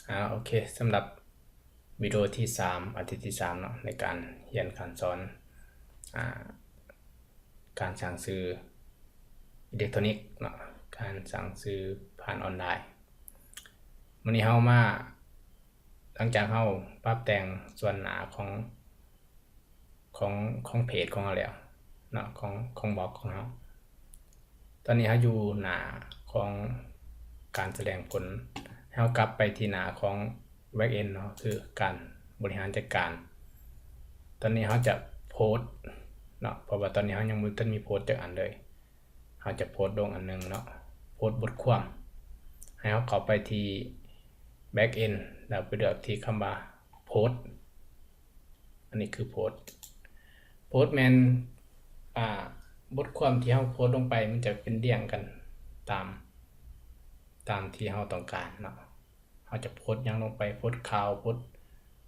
ອາ ໂອເຄ ສຳລັບວິດີໂອທີສາມ ອາທິດທີສາມເນາະ ໃນການຮຽນການສອນ ອາ ການສ້າງສື່ອິເລັກໂທຣນິກເນາະ ການສ້າງສື່ຜ່ານອອນລາຍ. ມື້ນີ້ເຮົາມາ ຫຼັງຈາກເຮົາປັບແຕ່ງສ່ວນໜ້າຂອງ ຂອງ ຂອງເພຈຂອງເຮົາແລ້ວເນາະ ຂອງ ຂອງບລັອກຂອງເຮົາ. ຕອນນີ້ເຮົາຢູ່ໜ້າຂອງການສະແດງຜົນ ໃຫ້ເຮົາກັບໄປທີ່ໜ້າຂອງ back end ເນາະ ຄືການບໍລິຫານຈັດການ. ຕອນນີ້ເຮົາຈະໂພສເນາະ ເພາະວ່າຕອນນີ້ເຮົາຍັງບໍ່ທັນມີໂພສຈັກອັນເລີຍ. ເຮົາຈະໂພສລົງອັນໜຶ່ງເນາະ ໂພສບົດຄວາມ. ໃຫ້ເຮົາເຂົ້າໄປທີ່ back end ແລ້ວໄປເລືອກທີ່ຄຳວ່າ ໂພສ ອັນນີ້ຄືໂພສ. ໂພສແມ່ນ ອ່າ ບົດຄວາມທີ່ເຮົາໂພສລົງໄປ ມັນຈະເປັນລຽງກັນຕາມ ຕາມທີ່ເຮົາຕ້ອງການເນາະ. ເຮົາຈະໂພສຫຍັງລົງໄປ ໂພສຂ່າວ ໂພສ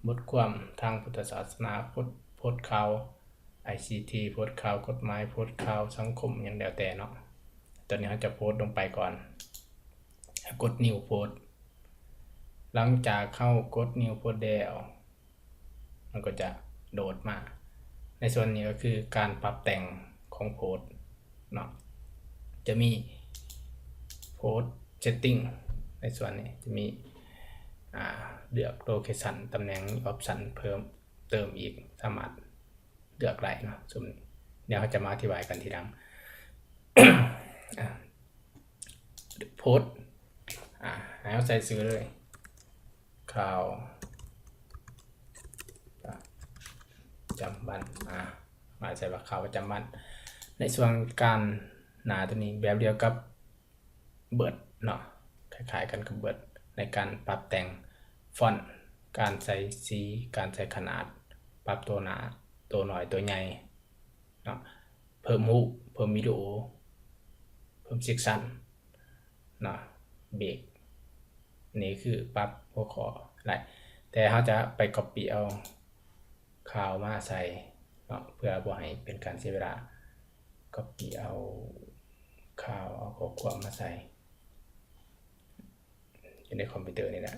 ບົດຄວາມທາງພຸດທະສາສະໜາ ໂພສ ໂພສຂ່າວໄອຊີທີ ໂພສຂ່າວກົດໝາຍ ໂພສຂ່າວສັງຄົມ ຫຍັງແລ້ວແຕ່ເນາະ. ຕອນນີ້ເຮົາຈະໂພສລົງໄປກ່ອນ ກົດ New Post. ຫຼັງຈາກເຮົາກົດ New Post ແລ້ວ ມັນກໍຈະໂຫຼດມາ. ໃນສ່ວນນີ້ກໍຄືການປັບແຕ່ງຂອງໂພສເນາະ ຈະມີ Post Setting ໃນສ່ວນນີ້ຈະມີ ອ່າ ເລືອກ Location ຕຳແໜ່ງ ມີ Option ເພີ່ມເຕີມອີກ ສາມາດເລືອກໄດ້ເນາະ. ຊຸມນີ້ດຽວເຮົາຈະມາອະທິບາຍກັນທີຫຼັງ. ອ່າ ໂພສ ອ່າ ໃຫ້ເຮົາໃສ່ຊື່ເລີຍ ຂ່າວປະຈຳວັນ ອ່າ ໝາຍໃສ່ວ່າຂ່າວປະຈຳວັນ. ໃນສ່ວນການໜ້າຕົວນີ້ແບບດຽວກັບ Word ເນາະ ຄ້າຍໆກັນກັບ Word ໃນການປັບແຕ່ງຟອນ ການໃສ່ສີ ການໃສ່ຂະໜາດ ປັບໂຕໜ້າ ໂຕນ້ອຍ ໂຕໃຫຍ່ເນາະ ເພີ່ມຮູບ ເພີ່ມວິດີໂອ ເພີ່ມ section ເນາະ ເບກ ນີ້ຄືປັບຫົວຂໍ້ໄດ້ ແຕ່ເຮົາຈະໄປ copy ເອົາຂ່າວມາໃສ່ເນາະ ເພື່ອບໍ່ໃຫ້ເປັນການເສຍເວລາ copy ເອົາຂ່າວ ເອົາຂໍ້ຄວາມມາໃສ່ຢູ່ໃນຄອມພິວເຕີນີ້ແຫຼະ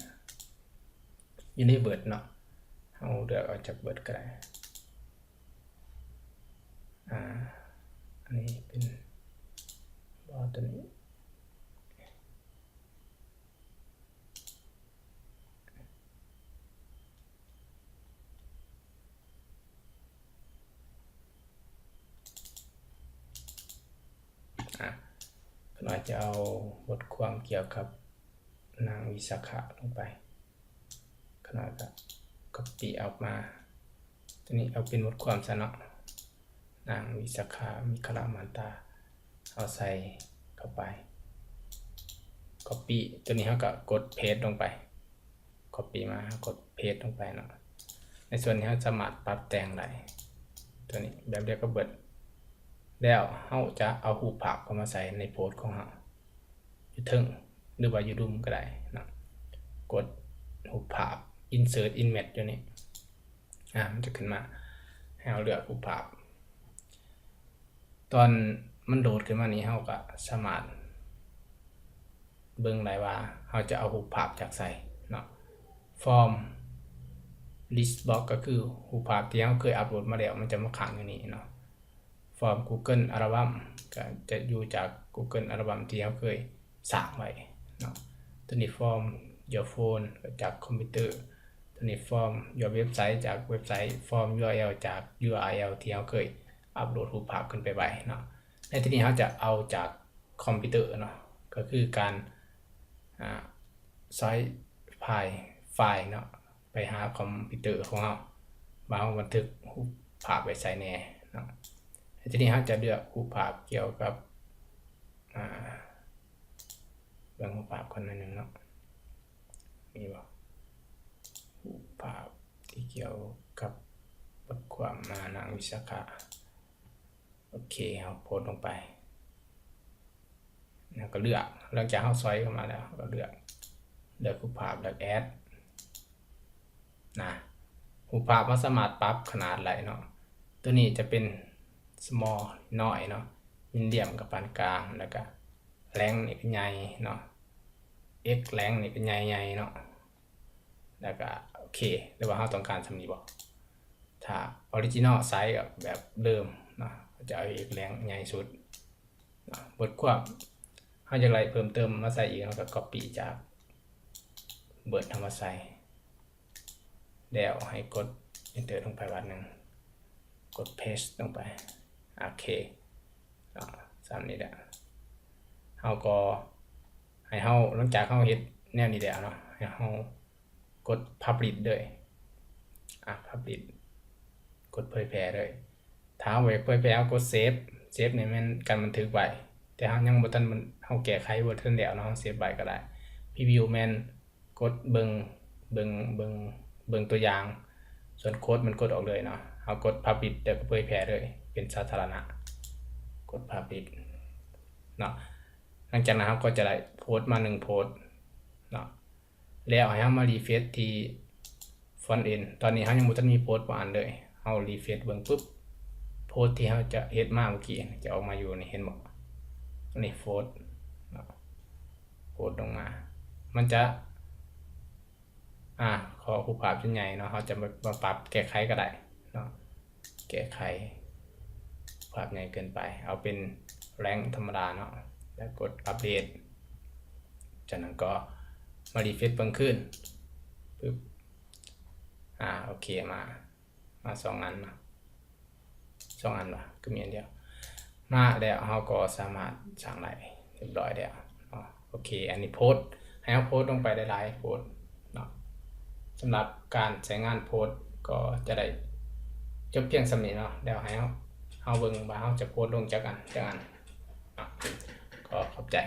ຢູ່ໃນ Word ເນາະ ເຮົາເລືອກເອົາຈາກ Word ກໍໄດ້. ອ່າ ອັນນີ້ເປັນ ບໍ່ ຕົວນີ້ ອ່າ ຂ້ານ້ອຍຈະເອົາບົດຄວາມກ່ຽວກັບນາງວິສາຂະລົງໄປ. ຂະນ້ອຍກໍ copy ອອກມາ ຕົວນີ້ເອົາເປັນບົດຄວາມຊະເນາະ ນາງວິສາຂະ ມີຄະລະມານຕາ ເຮົາໃສ່ເຂົ້າໄປ copy ຕົວນີ້ເຮົາກໍກົດ paste ລົງໄປ copy ມາ ເຮົາກົດ paste ລົງໄປເນາະ. ໃນສ່ວນນີ້ເຮົາສາມາດປັບແຕ່ງໄດ້ ຕົວນີ້ແບບດຽວກັບ Word ແລ້ວເຮົາຈະເອົາຮູບພາບເຂົ້າມາໃສ່ໃນໂພສຂອງເຮົາ ຢູ່ເທິງ ຫຼືວ່າຢູ່ລຸ່ມກໍໄດ້ເນາະ ກົດຮູບພາບ insert image ຢູ່ນີ້ ອ່າ ມັນຈະຂຶ້ນມາ ໃຫ້ເຮົາເລືອກຮູບພາບ. ຕອນມັນໂຫຼດຂຶ້ນມານີ້ ເຮົາກໍສາມາດເບິ່ງໄດ້ວ່າເຮົາຈະເອົາຮູບພາບຈາກໃສເນາະ. From list box ກໍຄືຮູບພາບທີ່ເຮົາເຄີຍອັບໂຫຼດມາແລ້ວ ມັນຈະມາຄ້າງຢູ່ນີ້ເນາະ. From Google Album ກໍຈະຢູ່ຈາກ Google Album ທີ່ເຮົາເຄີຍສ້າງໄວ້ເນາະ. ຕົວນີ້ From Your Phone ກໍຈາກຄອມພິວເຕີ. ຕົວນີ້ From Your Website ຈາກເວັບໄຊ. From URL ຈາກ URL ທີ່ເຮົາເຄີຍອັບໂຫຼດຮູບພາບຂຶ້ນໄປໄວ້ເນາະ. ໃນທີ່ນີ້ເຮົາຈະເອົາຈາກຄອມພິວເຕີເນາະ ກໍຄືການ ອາ ໃຊ້ໄຟລ໌ ໄຟລ໌ເນາະ ໄປຫາຄອມພິວເຕີຂອງເຮົາ ວ່າເຮົາບັນທຶກຮູບພາບໄວ້ໃສແດ່ເນາະ. ແລ້ວທີນີ້ເຮົາຈະເລືອກຮູບພາບກ່ຽວກັບ ອາ ເບິ່ງຮູບພາບກ່ອນໜ້ອຍໜຶ່ງເນາະ ມີບໍ່ ຮູບພາບທີ່ກ່ຽວກັບບົດຄວາມ ອາ ນາງວິສາຂະ. ໂອເຄ ເຮົາໂພສລົງໄປ ແລ້ວກໍເລືອກ ຫຼັງຈາກເຮົາສອຍເຂົ້າມາແລ້ວ ເຮົາກໍເລືອກ ເລືອກຮູບພາບ ເລືອກ Add ນະ. ຮູບພາບເຮົາສາມາດປັບຂະໜາດໄດ້ເນາະ. ຕົວນີ້ຈະເປັນ small ນ້ອຍເນາະ, medium ກໍປານກາງ, ແລ້ວກໍ length ນີ້ກໍໃຫຍ່ເນາະ, X length ນີ້ກໍໃຫຍ່ໆເນາະ. ແລ້ວກໍໂອເຄ ຫຼືວ່າເຮົາຕ້ອງການສ່ຳນີ້ບໍ່? ຖ້າ original size ກໍແບບເດີມເນາະ ຈະເອົາ X rank ໃຫຍ່ສຸດເນາະ. ບົດຄວາມ ເຮົາຢາກໄດ້ເພີ່ມເຕີມມາໃສ່ອີກ ເຮົາກໍ copy ຈາກ Word ເຮົາມາໃສ່ ແລ້ວໃຫ້ກົດ enter ລົງໄປບາດໜຶ່ງ ກົດ paste ລົງໄປ ໂອເຄເນາະ. ສ່ຳນີ້ແຫຼະ ເຮົາກໍ ໃຫ້ເຮົາ ຫຼັງຈາກເຮົາເຮັດແນວນີ້ແລ້ວເນາະ ໃຫ້ເຮົາກົດ publish ເລີຍ ອາ publish ກົດເຜີຍແຜ່ເລີຍ. ຖ້າເຮົາບໍ່ຢາກເຜີຍແຜ່ ເຮົາກົດ save save ນີ້ແມ່ນການບັນທຶກໄວ້ ແຕ່ເຮົາຍັງບໍ່ທັນ ເຮົາແກ້ໄຂບໍ່ທັນແລ້ວເນາະ ເຮົາ save ໄວ້ກໍໄດ້. preview ແມ່ນກົດເບິ່ງ ເບິ່ງ ເບິ່ງ ເບິ່ງຕົວຢ່າງ ສ່ວນໂຄດມັນກົດອອກເລີຍເນາະ. ເຮົາກົດ publish ແລ້ວກໍເຜີຍແຜ່ເລີຍ ເປັນສາທາລະນະ ກົດ publish ເນາະ. ຫຼັງຈາກນັ້ນເຮົາກໍຈະໄດ້ໂພສມາໜຶ່ງໂພສເນາະ ແລ້ວໃຫ້ເຮົາມາ refresh ທີ່ front end. ຕອນນີ້ເຮົາຍັງບໍ່ທັນມີໂພສຈັກອັນເລີຍ ເຮົາ refresh ເບິ່ງປຶບ ໂພສທີ່ເຮົາຈະເຮັດມາເມື່ອກີ້ຈະອອກມາຢູ່ນີ້ ເຫັນບໍ່? ອັນນີ້ໂພສເນາະ ໂພສລົງມາ ມັນຈະ ອາ ຂໍຮູບພາບຈົນໃຫຍ່ເນາະ ເຮົາຈະມາ ມາປັບແກ້ໄຂກໍໄດ້ເນາະ ແກ້ໄຂ ພາບໃຫຍ່ເກີນໄປ ເອົາເປັນ rank ທຳມະດາເນາະ ແລ້ວກົດ update. ຈາກນັ້ນກໍມາ refresh ເບິ່ງຄືນປຶບ ອາ ໂອເຄ ມາ ມາສອງອັນເນາະ ສອງອັນຫວາ ຄືມີອັນດຽວ ມາແລ້ວເຮົາກໍສາມາດສ້າງໄດ້ຮຽບຮ້ອຍແລ້ວເນາະ. ໂອເຄ ອັນນີ້ໂພສ ໃຫ້ເຮົາໂພສລົງໄປຫຼາຍໆໂພສເນາະ. ສຳລັບການໃຊ້ງານໂພສກໍຈະໄດ້ຈົບພຽງສ່ຳນີ້ເນາະ ແລ້ວໃຫ້ເຮົາ ເຮົາເບິ່ງວ່າເຮົາຈະໂພສລົງຈັກອັນ ຈັກອັນເນາະ. ກໍຂອບໃຈ.